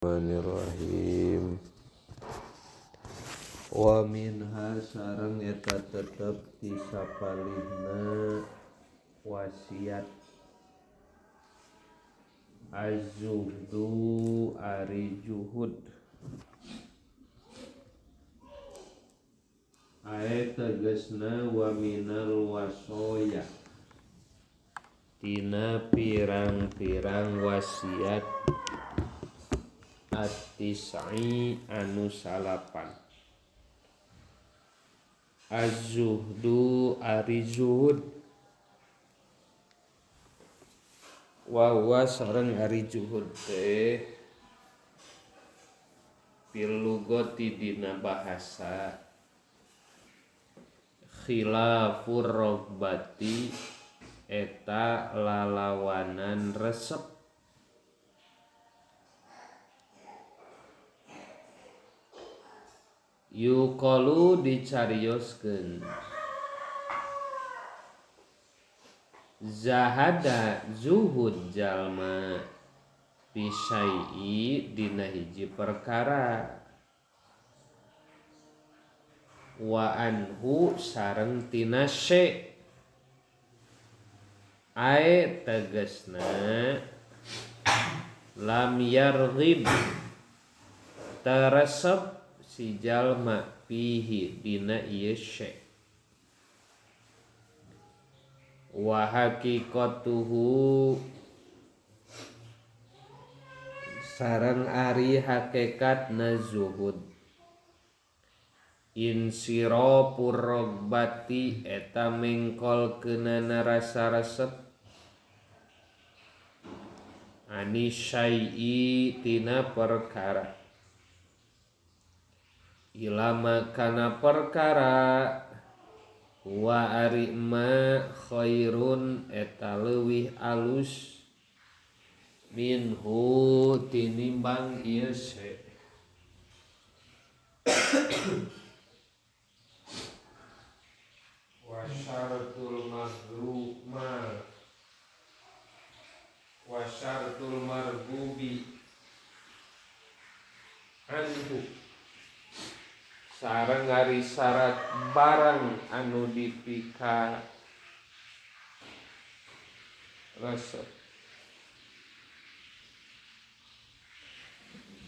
Bismillahirrahmanirrahim. Wa minha sareng eta tetep disapalihna wasiat az-zuhdu ari juhud. Ae tegesna wa minal wasoya tina pirang-pirang wasiat at-tis'i anu salapan. Az-zuhdu ari zuhud wa huwa sareng ari zuhud teh fil lugati dina bahasa khilafur rogbati eta lalawanan resep. Yuqalu dicarioskeun zahada zuhud jalma pisyai dina hiji perkara wa anhu sareng tina syai ae tegesna lam yarghib teresep si jalma fihi dina ieu syai wa haqiqatuhu sareng ari hakikatna zuhud insirafur rogbati eta mengkolkeunana rasa resep ani syai'i tina perkara ilama kana perkara wa ari ma khairun eta leuwih alus minhu tinimbang ieu se. Wa syaratul maghruma wa syaratul marghubi anhu sareng ari syarat barang anu dipika resep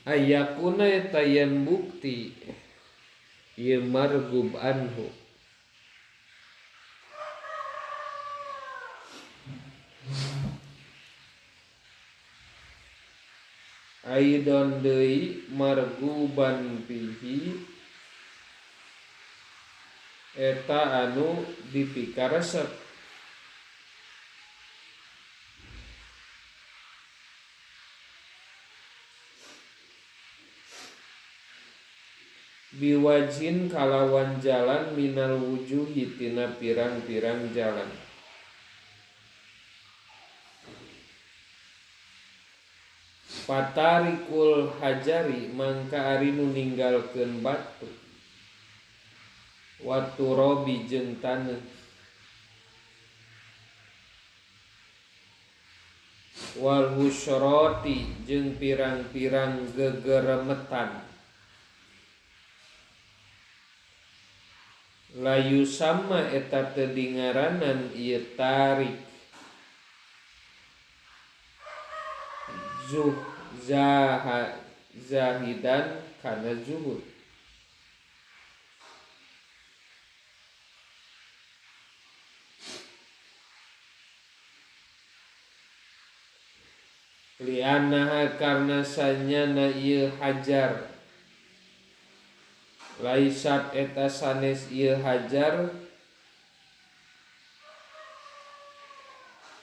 ayakuna eta yen bukti ieu marghub anhu aidon deui marghuban bihi eta anu dipikaresep biwajin kalawan jalan minal wujuhi tina pirang-pirang jalan patarikul hajari mangka ari nu ninggalkeun batu waturobi jeung taneuh wal husyrati jeung pirang-pirang gegeremetan layu sama eta teu dingaranan ieu tarik zuh zahidan kana zuhud. Li'annaha karna sanyana ieu hajar laisat eta sanes ieu hajar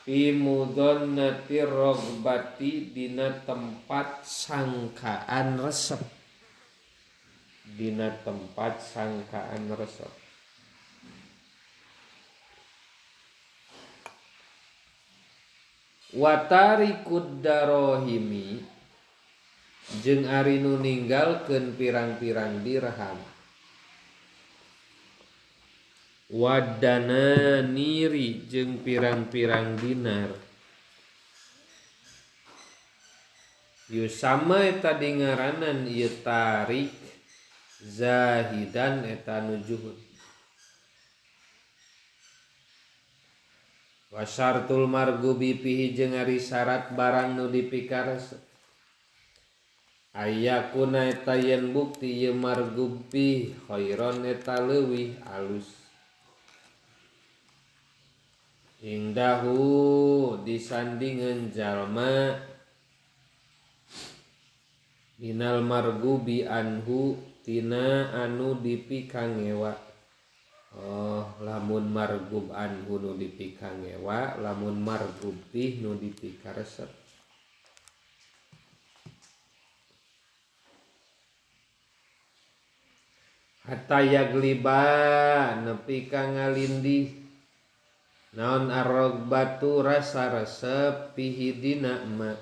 fi mudhannati rogbati dina tempat sangkaan resep dina tempat sangkaan resep. Watarikud darohimi jeung ari nu ninggalkeun pirang-pirang dirham wadana niri jeung pirang-pirang dinar Yusama eta dingaranan ieu tarik zahidan eta nu zuhud. Wa syartul margubi fihi jeung ari syarat barang nu dipikaresep ayakuna eta yen bukti ieu margub fi khairon eta leuwih alus indahu disandingan jalma minal margubi anhu tina anu dipikangewa. Oh, lamun margub anhu nu dipikangewa, lamun margub bih nu dipikaresep. Hatta yagliba nepi ka ngalindih naon arrogbatu rasa resep pihi dina ma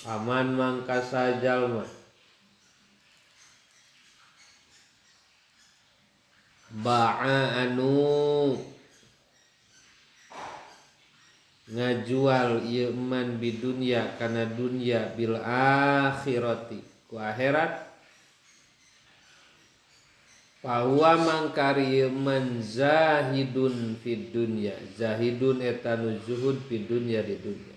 aman mangkasa jalma ba'a anu ngajual ieu man bidunya kana dunya bil akhirati ku akhirat bahwa mangkari man zahidun fid dunya zahidun eta nu zuhud fid dunya di dunya.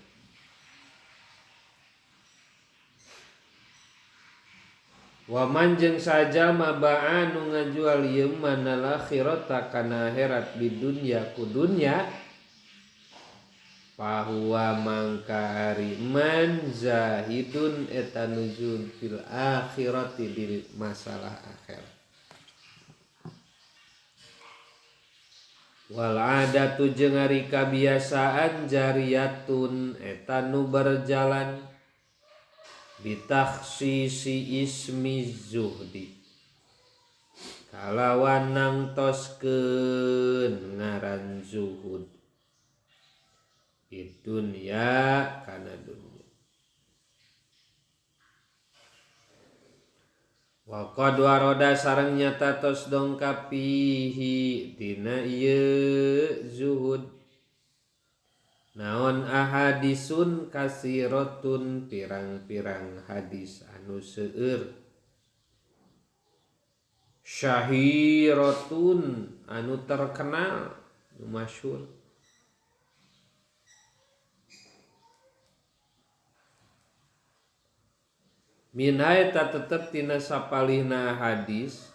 Wa man jeung sajalma ba'a nu ngajual ieu man al akhirata kana akhirat di dunya ku dunya bahwa mangkari man zahidun eta nu zuhud fil akhirati di masalah akhirat. Wal adatu jeung ari kabiasaan jariyatun eta nu berjalan bitakhsisi ismi zuhdi kalawan nangtoskeun ngaran zuhud di dunya kana dunya. Wa qad waroda sareng nyata tos dongkap fihi dina ieu zuhud naon ahadisun kasiratun pirang-pirang hadis anu seueur syahiratun anu terkenal nu masyhur. Minha eta tetep tina sapalihna hadis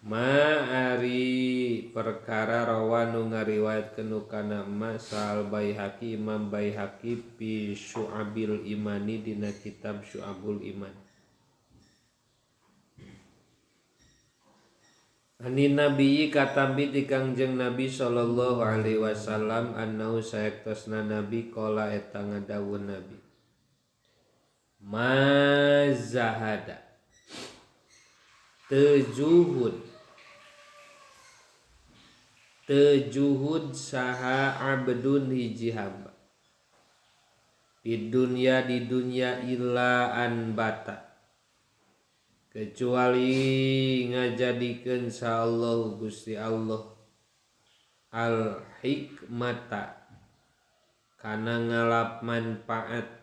ma ari perkara rawa nu ngariwayatkeun kana ma sal Baihaqi Imam Baihaqi fi Syu'abil Imani dina kitab Syu'abul Iman. Ani Nabi katambi ti Kangjeng Nabi sallallahu alaihi wasallam annahu saektosna Nabi qala eta ngadawuh Nabi ma zahada tejuhud tejuhud saha abdun hiji hamba di dunya illa an bata kecuali ngajadikeun sa Allah Gusti Allah al hikmata kana ngalap manfaat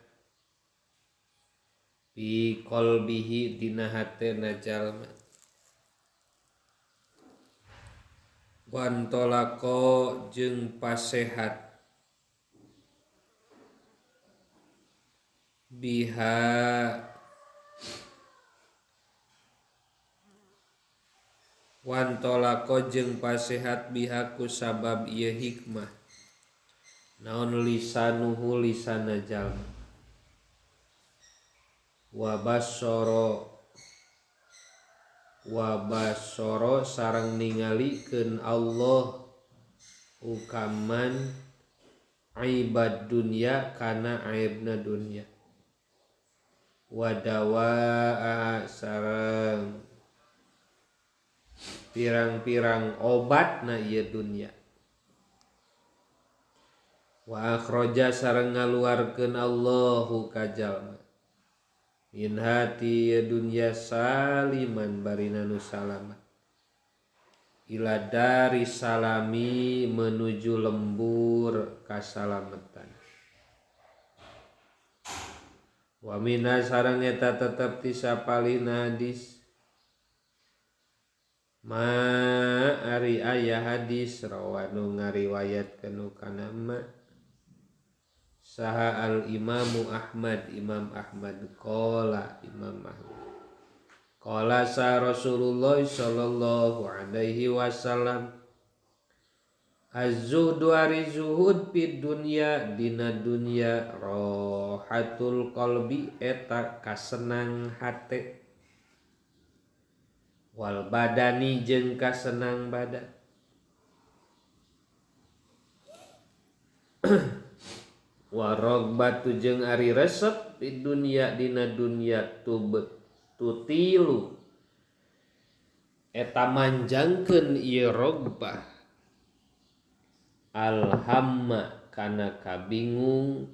bi qalbihi dina hatena jalma wantolako jeung pasehat biha wantolako jeung pasehat biha ku sabab ieu hikmah naon lisanuhu lisana jalma wabasoro sareng ningalikeun Allah ukaman aibad dunya kana aibna dunya wadawa sareng pirang-pirang obatna ieu dunya wa akhraja sareng ngaluarkeun Allahu ka jalma min hati dunya saliman barina nu salamat ila dari salami menuju lembur kasalamatan. Wa minna sareng eta tetep ti sapalihna hadis ma ari aya hadis rawanu ngariwayatkeun kana ma saha al Imamu Ahmad Imam Ahmad qala Imam Ahmad qala sa Rasulullah sallallahu alaihi wasallam az-zuhdu ari zuhud fid dunya dina dunya rohatul qalbi eta kasenang hate wal badani jeung kasenang badan. Wa ragbatu jeung ari resep di dunya dina dunya tutilu eta manjangkeun ieu ragbah alhamma kana kabingung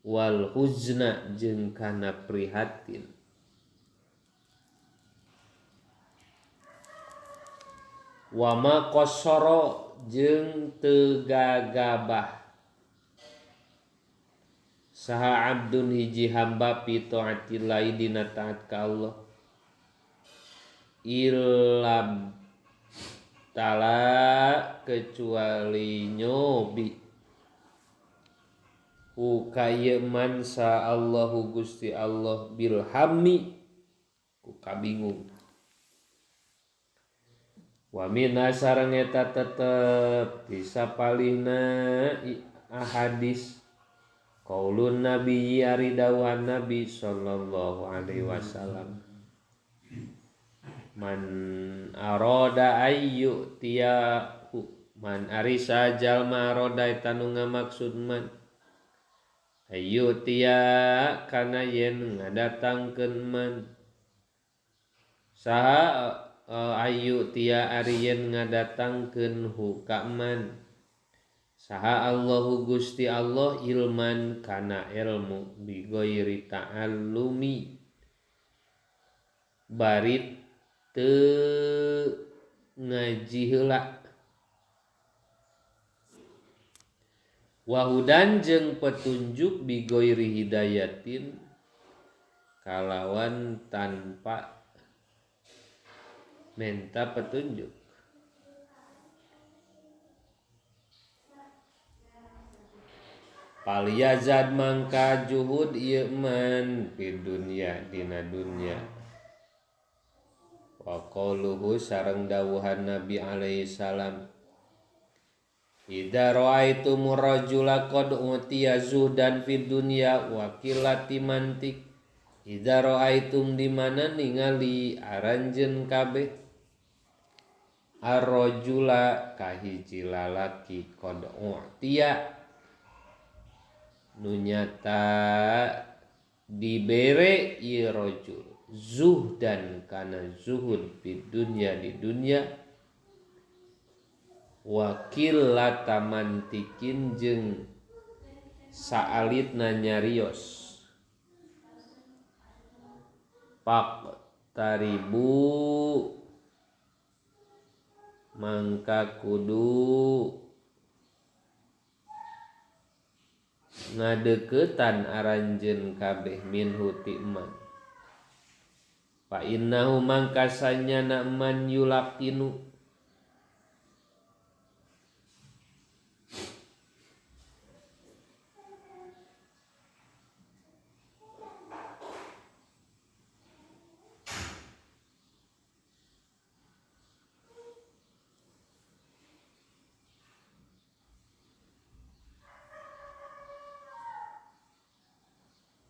wal huzna jeung kana prihatin. Wa ma qasara jeung teu gagabah saha abdun hiji hamba fi taatillahi dina taat ka Allah illa tala kecuali nyobi ku man sa Allahu Gusti Allah bilhammi ku kabingung. Wa minna sareng eta tetep bisa palihna ahadis qaulun nabi ari dawuhan nabi sallallahu alaihi wasallam man arada ayyu tiya man ari sajalma arada eta nu ngamaksud man ayu tiya kana yen ngadatangkeun man saha ayu tiya ari yen ngadatangkeun hu ka man saha Allahu Gusti Allah ilman kana ilmu bi ghairi ta'allumi bari teu ngaji heula wahudan jeung petunjuk bi ghairi hidayatin kalawan tanpa minta petunjuk. Paliyazad mangka juhud ieu man di dunya dina dunya. Wa qauluhu sareng dawuhan Nabi alaihi salam idza ra'aitumur rajula qad utiya zuhdan fid dunya wa qillati mantik. Idza ra'aitum di mana ningali aranjeun kabeh ar-rajula kahiji lalaki qad utiya nu nyata dibere ieu rajul zuhdan kana zuhud di dunya di dunya wa qillata mantikin jeung saalitna nyarios pak taribu mangka kudu ngadeukeutan aranjeun kabeh minhu ti man fa innahu mangkasanya man yulaqinu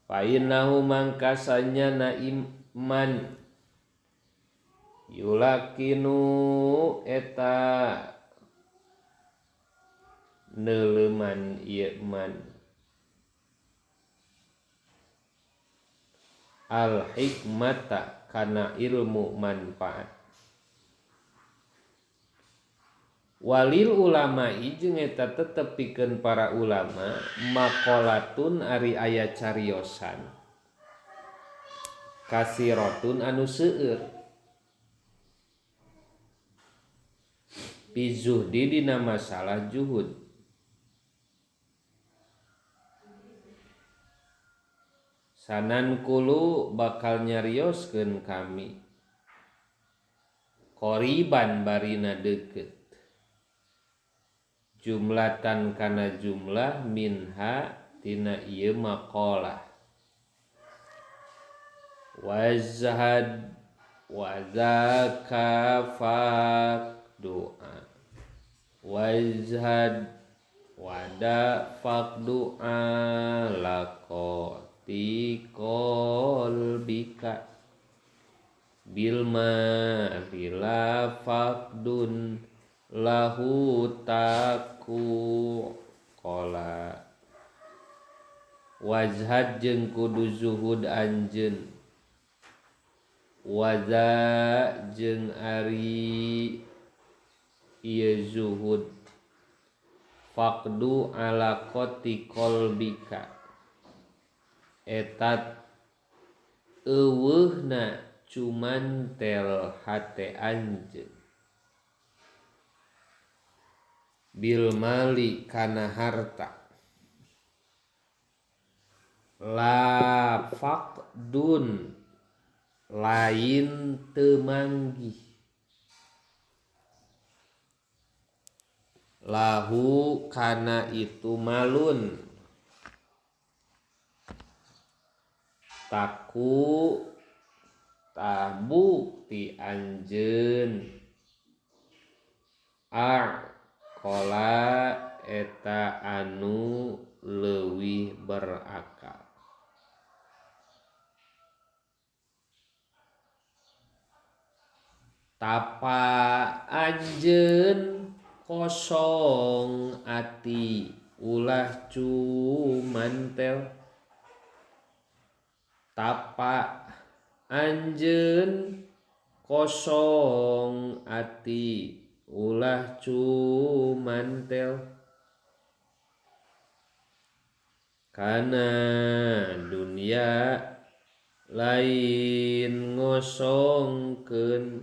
Fainahu mangkasanya na iman yulakinu eta neuleman ieu man al hikmata kana ilmu manfaat walil ulama jeung eta tetep pikeun para ulama maqalatun ari aya cariosan kasiratun anu seueur fi zuhdi dina masalah juhud Sanan kulu bakal nyarioskeun kami qoriban barina deukeut jumlatan kana jumlah minha tina ieu maqalah wazhad wazaka faqdu'a wazhad wada faqdu'a laqati qalbika bil mali la faqdun lahu taku qala wazhad jeung kudu zuhud anjeun waza jeung ari ieu zuhud faqdu ala qati qalbika eta eueuhna cuman tel hate anjeun bil mali kana harta la faqdun lain teu manggih lahu kana itu malun taku tabukti anjeun aqala eta anu leuwih berakal tapa anjeun kosong ati ulah cumantel tapa anjeun kosong ati ulah cumantel kana dunia lain ngosongkeun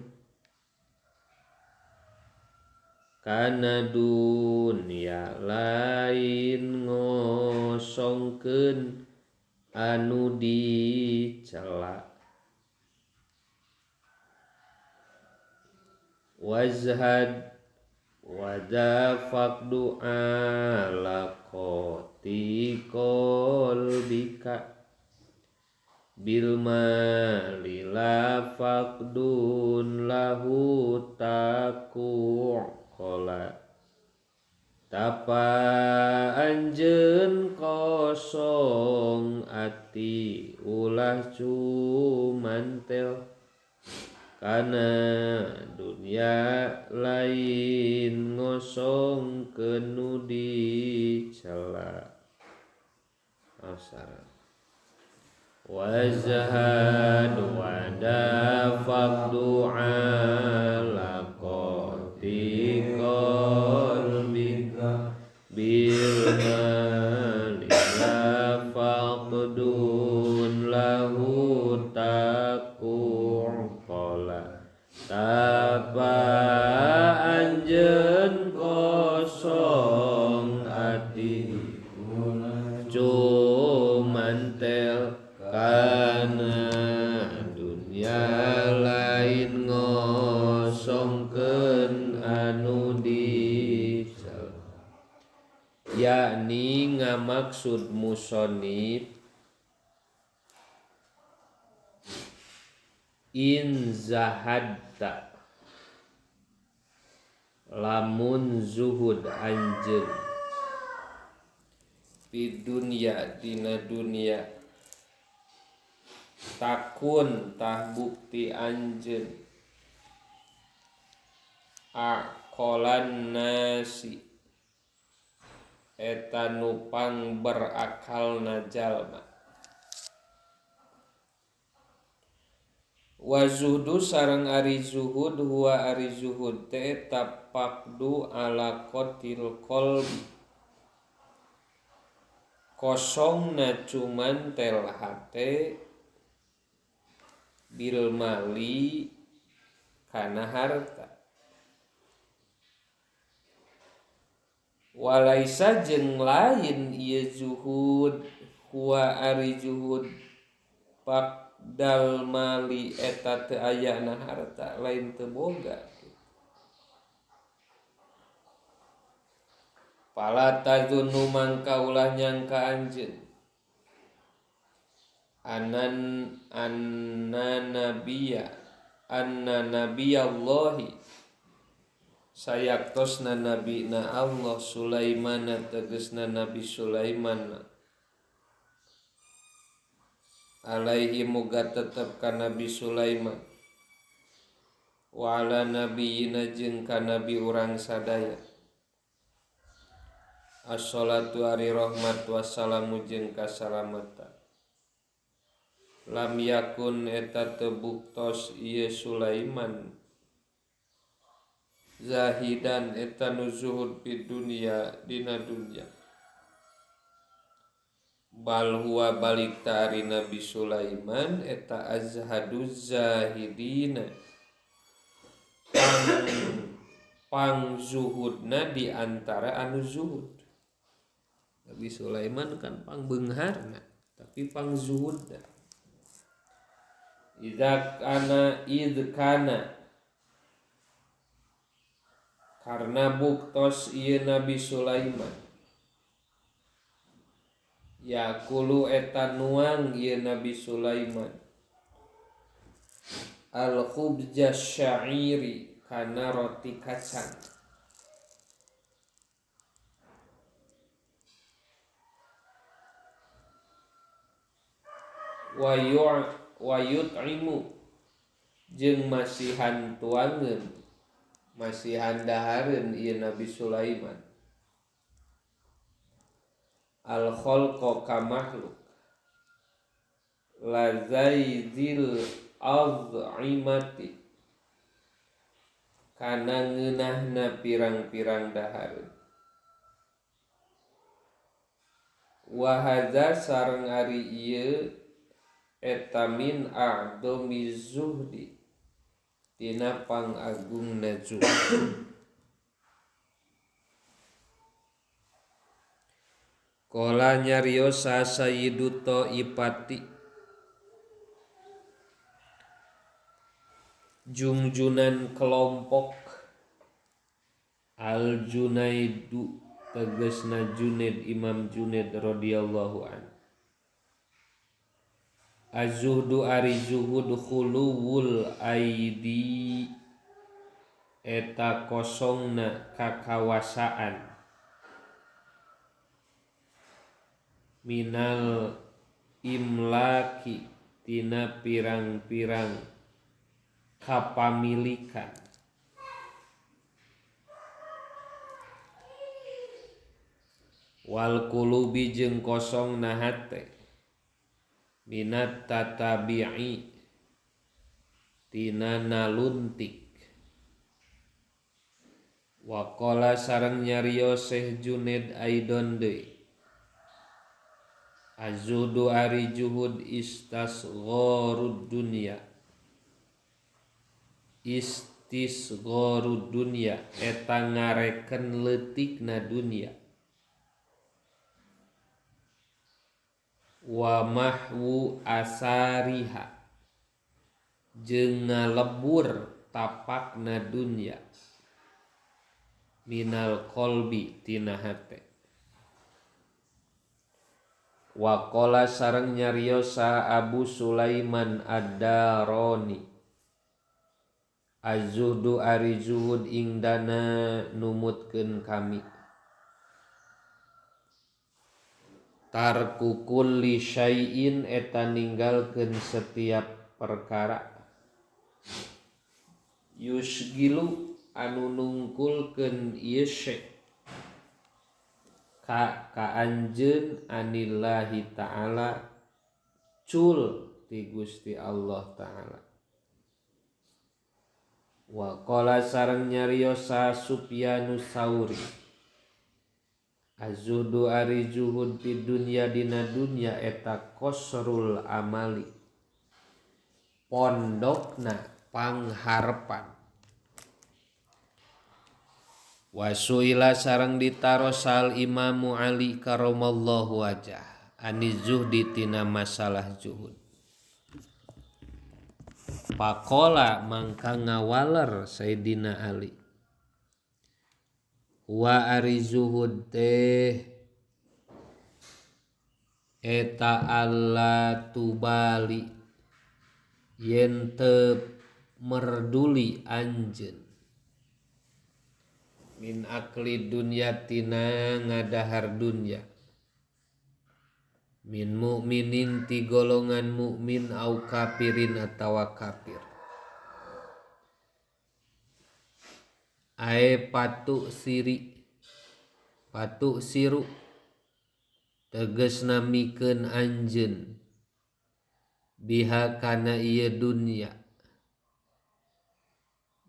kana dunia lain ngosongkeun anu dicela wazhad wadafaq du'a laqati qalbika bil mali la faqdun lahu taku qala tapa anjeun kosong ati ulah cumantel kana dunia lain ngosong kenu dicela asar wazhad wadafaq du'a laqati qalbika bil mali la faqdun lahu taku qala tapa anjeun kosong ati cumantel kana dunia lain ngosongkeun anu dicela yakni ngamaksud musonib in zahadta lamun zuhud anjeun di dunia dina dunia takun tah bukti anjeun aqalan nasi eta nupang berakalna jalma wa zuhdu sareng ari zuhud huwa ari zuhud teh tapaqdu ala qatil qalbi kosongna cuman tel hate bil mali kana harta walaisa jeung lain ieu zuhud huwa ari zuhud Pakdal mali eta teu ayana harta lain teu boga. Pala tazunnu mangka ulah nyangka anjeun anan anna nabiyya anna nabiyallahi sayaktosna nabina Allah Sulaiman tegesna Nabi Sulaiman alaihi muga tetep ka Nabi Sulaiman wa ala nabiyina jeung ka nabi urang sadaya assalatu ari rahmat wassalamu jeung kasalamatan lam yakun eta teu buktos ieu Sulaiman zahidan eta nu zuhud fid dunya dina dunya bal huwa balik ta ari Nabi Sulaiman eta azhaduz zahidina pang zuhudna di antara anu zuhud. Nabi Sulaiman kan pang beungharna tapi pang zuhudna. Idza kana idkana karena buktos ieu Nabi Sulaiman yakulu eta nuang ieu Nabi Sulaiman al khubza sya'iri kana roti kacang wa yut'imu jeung masihan tuangeun masihan dahareun ieu Nabi Sulaiman al khalqa ka makhluk lazaizil az'imati kana ngeunahna pirang-pirang dahareun wa hadza sareng ari ieu eta min a'dhami zuhdi tina pangagungna zuhud. Qala nyarios Sayyidu Taifati jungjunan kelompok Al Junaidu tegesna Junaid Imam Junaid radhiyallahu an. Az-zuhdu ari zuhud khuluwul aidi eta kosongna kakawasaan minal imlaki tina pirang-pirang kapamilikan wal qulubi jeung kosongna hate minat tatabi'i tina naluntik. Waqala sareng nyarios Syekh Junaid aidon deui az-zuhdu ari juhud istasgharud dunya istisgharud dunya eta ngareken leutikna dunya wa mahwu asariha jeung ngalebur tapakna dunya minal qalbi tina hate. Wa qala sareng nyarios Abu Sulaiman Ad-Darani az-zuhdu ari zuhud ingdana numutkeun kami tarku kulli syai'in eta ninggalkeun setiap perkara yusgilu anu nungkulkeun ieu syai' ka anjeun anillahi ta'ala cul ti Gusti Allah ta'ala. Wa qala sareng nyarios Sufyanu Sauri az-zuhdu ari zuhud fid dunya dina dunya eta qasrul amali pondokna pangharepan. Wa suila sareng ditarosal Imamu Ali karamallahu wajah ani zuhdi tina masalah zuhud. Pakola mangka ngawaler Sayyidina Ali wa ari zuhud teh eta alla tubali yen teu merduli anjeun min akli dunya tina ngadahar dunya min mukminin ti golongan mukmin au kafirin atawa kafir ae patu siri patu siru tegasna mikeun anjeun biha kana ieu dunya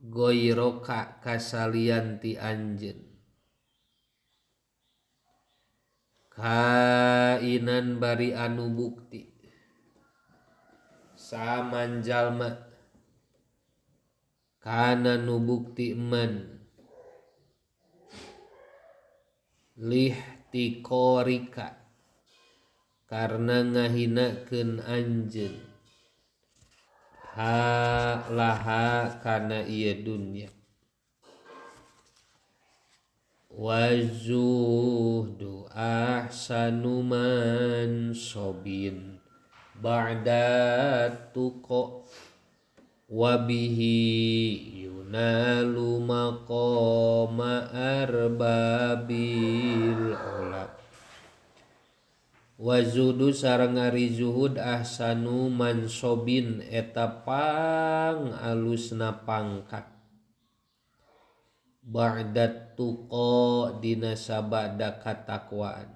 goiroka kasalian ti anjeun kainan bari anu bukti saman jalma kana nu bukti man lihtiqorika karena ngahinakeun anjeun ha laha kana ieu dunya wazuhdu ahsanu mansobin ba'da tuqa wabihi yunalu maqama arbabil ula wazudu sareng ari zuhud ahsanu mansobin eta pang alusna pangkat ba'da tuqa dina sabada katakwaan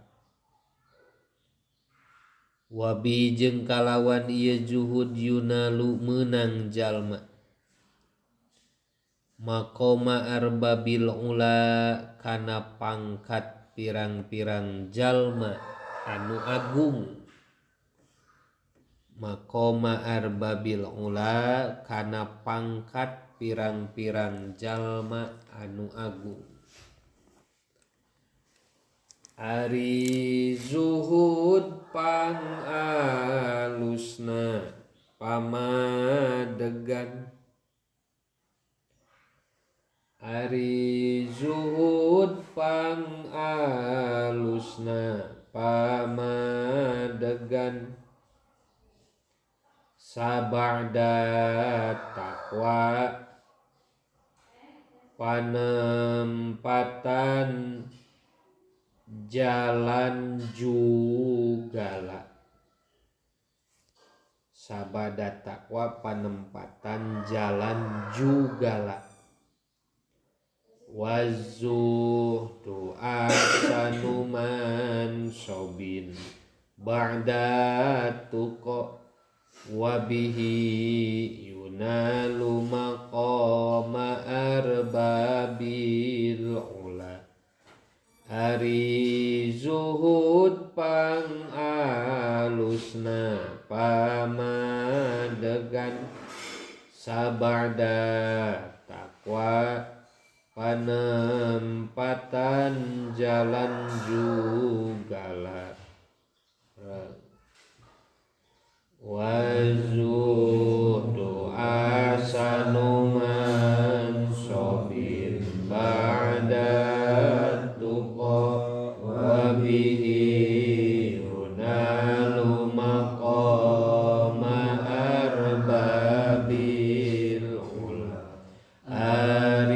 wabi jeung kalawan ieu zuhud yunalu meunang jalma maqama arbabil ula kana pangkat pirang-pirang jalma anu agung maqama arbabil ula kana pangkat pirang-pirang jalma anu agung. Ari zuhud pang alusna pamadegan ari zuhud pang alusna pamadegan sabada takwa panempatan jalan jugala sabada takwa panempatan jalan jugala wazuhdu ahsanu mansobin ba'da tuqa wabihi yunalu maqama arbabil ula ari zuhud pang alusna pamadegan sabada takwa panempatan jalan jugala wazuhdu ahsanu mansobin ba'da tuqa wabihi yunalu maqama arbabil ula ari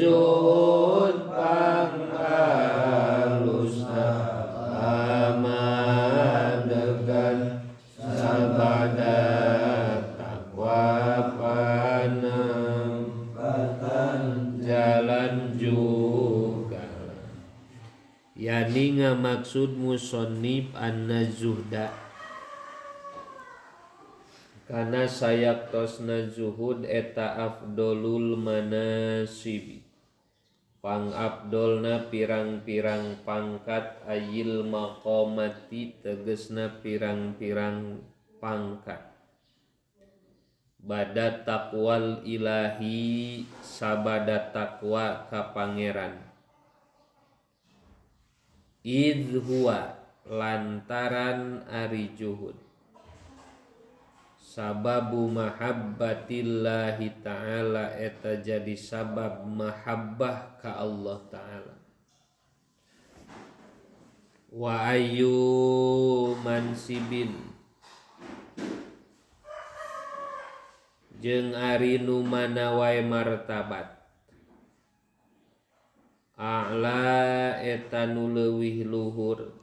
zuhud pang alusna pamadegan sabada takwa panempatan jalan juga yani ngamaksud musannif anna zuhda kana sayaktosna zuhud eta afdolul manasibi pangabdolna pirang-pirang pangkat ayil maqamati tegesna pirang-pirang pangkat bada taqwal ilahi sabada takwa ka pangeran idz huwa lantaran ari juhud Sababu mahabbatillahi ta'ala eta jadi sabab mahabbah ka Allah ta'ala. Wa ayyu mansibin jeung ari nu mana wae martabat a'la eta nu leuwih luhur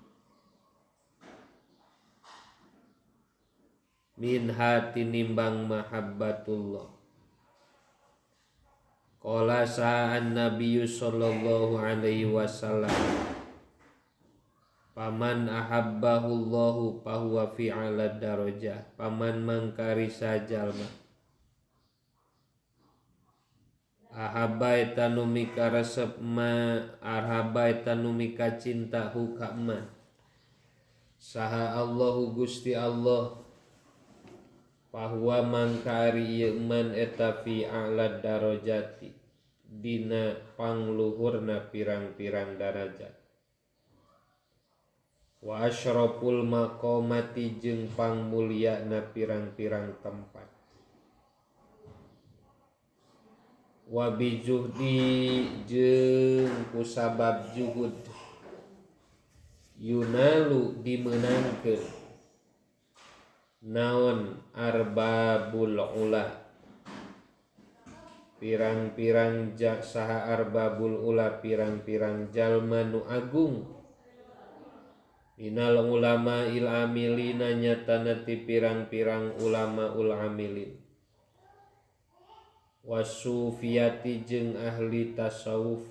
min hati nimbang mahabbatullah. Qala sa'an nabiyyu sallallahu alaihi wasallam paman ahabbahullahu fahuwa fi 'ala darajah. Paman mangkari sajalma ahabba eta nu mika resep ma arhaba eta nu mika cinta hu ka man saha Allahu Gusti Allah fahuwa mangkari ieu man eta fi a'la darajati dina pangluhurna pirang-pirang darajat. Wa asyraful maqamati jeung pangmulyana pirang-pirang tempat. Wa bijuhdi jeung kusabab juhud yunalu dimeunangkeun naon arbabul ula pirang-pirang saha arbabul ula pirang-pirang jalma nu agung minal ulama il amilina nyatana ti pirang-pirang ulama ul amilin wasufiyati jeung ahli tasawuf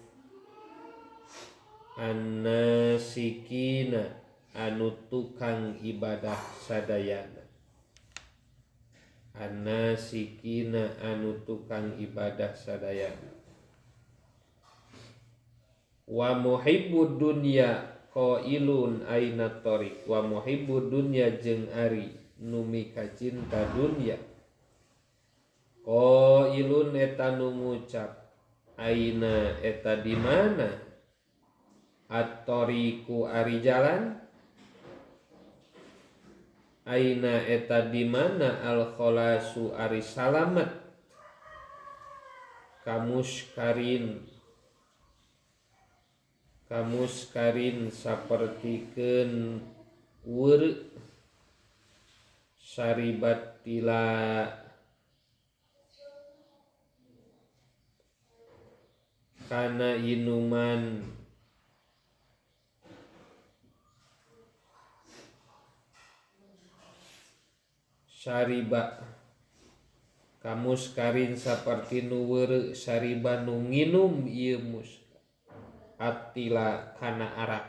annasikina anu tukang ibadah sadayana. Annasikina anu tukang ibadah sadayana. Wa muhibbud dunya qailun aina tariq. Wa muhibbud dunya jeung ari nu mika cinta dunya qailun eta nu ngucap aina eta di mana at-tariqu ari jalan aina eta di mana al khalasu ari salamet kamuskarin kamuskarin sapertikeun weureu saribat tila kana inuman syariba kamuskarin saperti nu weureu syariba nu nginum ieu mus attila kana arak.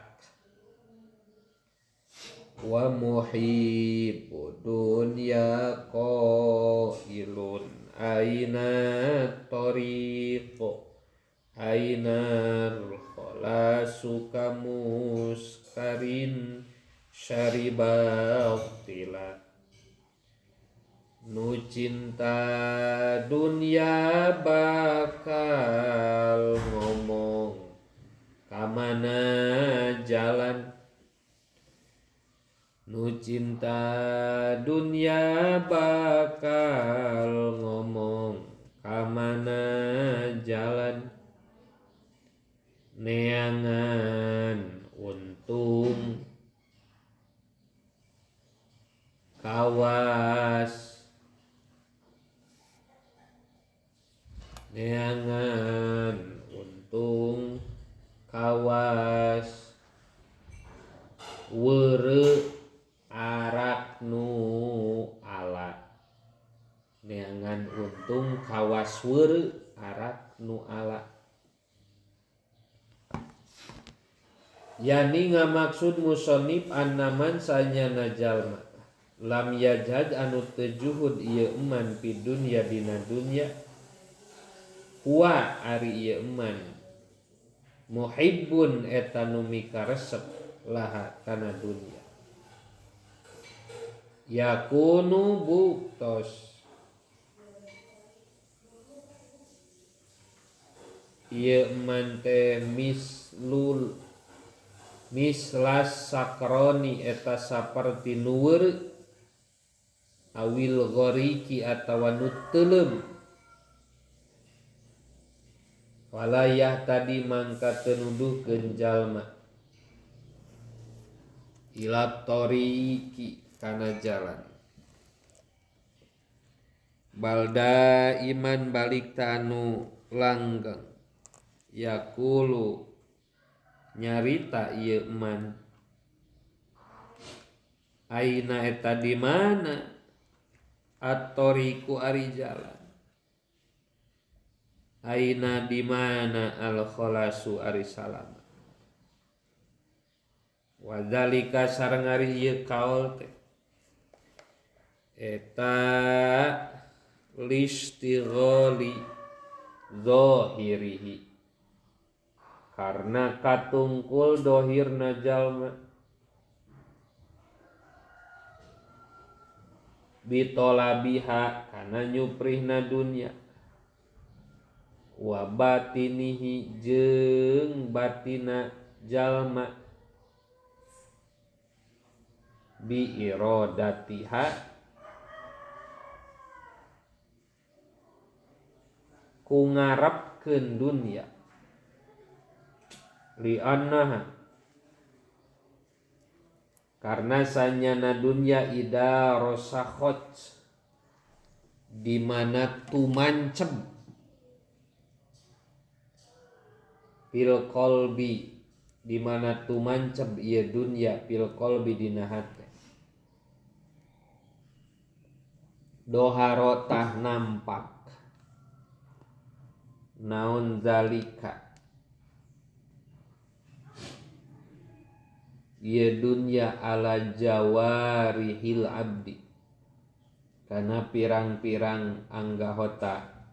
Wa muhibbu dunya qailun aina tariq aina khalasu kamuskarin syariba attila nu cinta dunya bakal ngomong kamana jalan nu cinta dunya bakal ngomong kamana jalan neangan untung kawas neangan untung kawas weureu arak nu ala neangan untung kawas weureu arak nu ala. Yani ngamaksud musonib annaman sanyana jalma lam yajhad anu teu juhud ieu eman fi dunya dina dunya huwa ari ieu eman muhibbun eta nu mikaresep laha kana dunya yakunu buktos ieu eman teh mislul mislas sakroni eta saperti nu weureu Awil ghariki atawa nu teuleum walayah tadi mangka teu nuduhkeun jalma ila tariqi kana jalan balda iman balik ta anu langgeng yaqulu nyarita ieu man aina eta di mana at-tariqu ari jalan aina di mana al-khalasu ari salamat wadzalika sareng ari ieu kaul teh eta listighali zahirihi karena katungkul dohirna jalma bitolabiha kana nyuprihna dunya wa batinihi jeung batina jalma bi iradatiha ku ngarepkeun dunya li annaha karena sanyana dunya ida rosakhot di mana tumancem fil qalbi di mana tumancem ieu dunya fil qalbi dina hate doharo tah nampak naon zalika ieu dunya ala jawarihil abdi kana pirang-pirang anggahota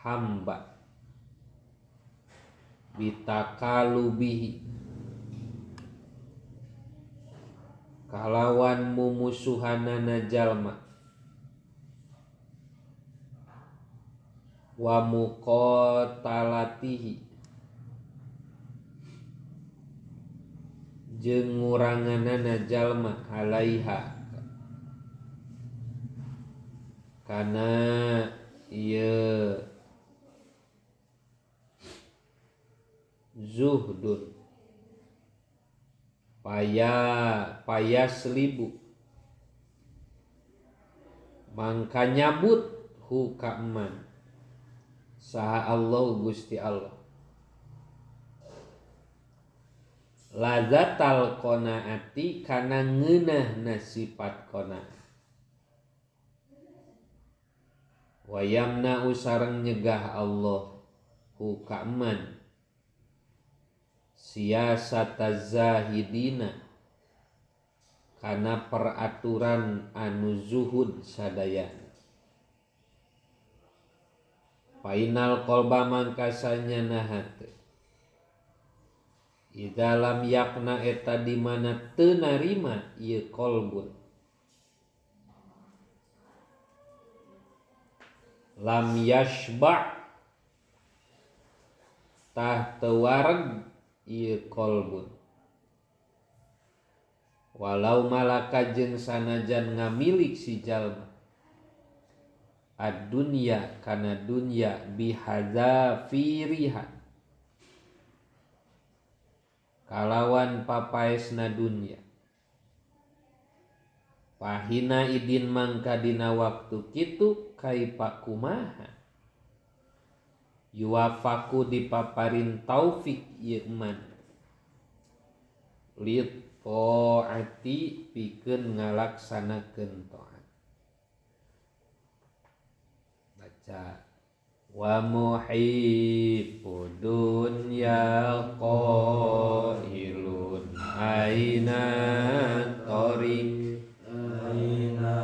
hamba bitakalubihi kalawan mumusuhanana jalma wa muqatalatihi jeung nguranganana jalma alaiha kana ieu zuhdun paya selibu mangka nyabut hu ka eman saha Allah Gusti Allah lazatal qanaati kana ngeunahna sifat qanaah wa yamna'u sareng nyegah Allah hu ka eman siasata zahidina kana peraturan anu zuhud sadayana fainal qalba mangkasanya hate di dalam yakna eta di mana teu narima ieu qalbun lam yashba tah teu wareg ieu qalbun walau malaka jeung sanajan ngamilik si jalma ad-dunya kana dunya bihadzafiriha kalawan papaesna dunya pahina idin mangka dina waktu kitu kaipa kumaha yuwafaku dipaparin taufik ieu man lit taati pikeun ngalaksanakeun taat baca wa muhibbu dunya qailun aina tariq aina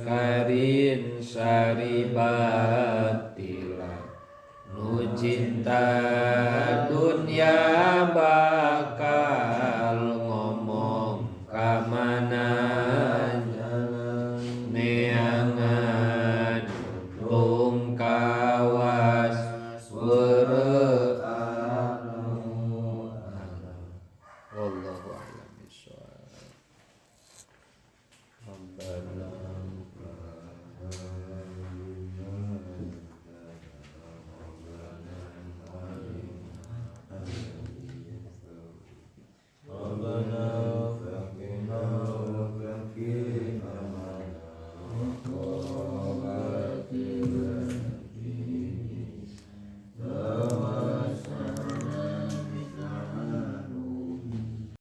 karin saribatila nu cinta dunya bakal ngomong ka mana neangan tung kawas weureu anu. Wallahu a'lam bishawab. Adzabannar.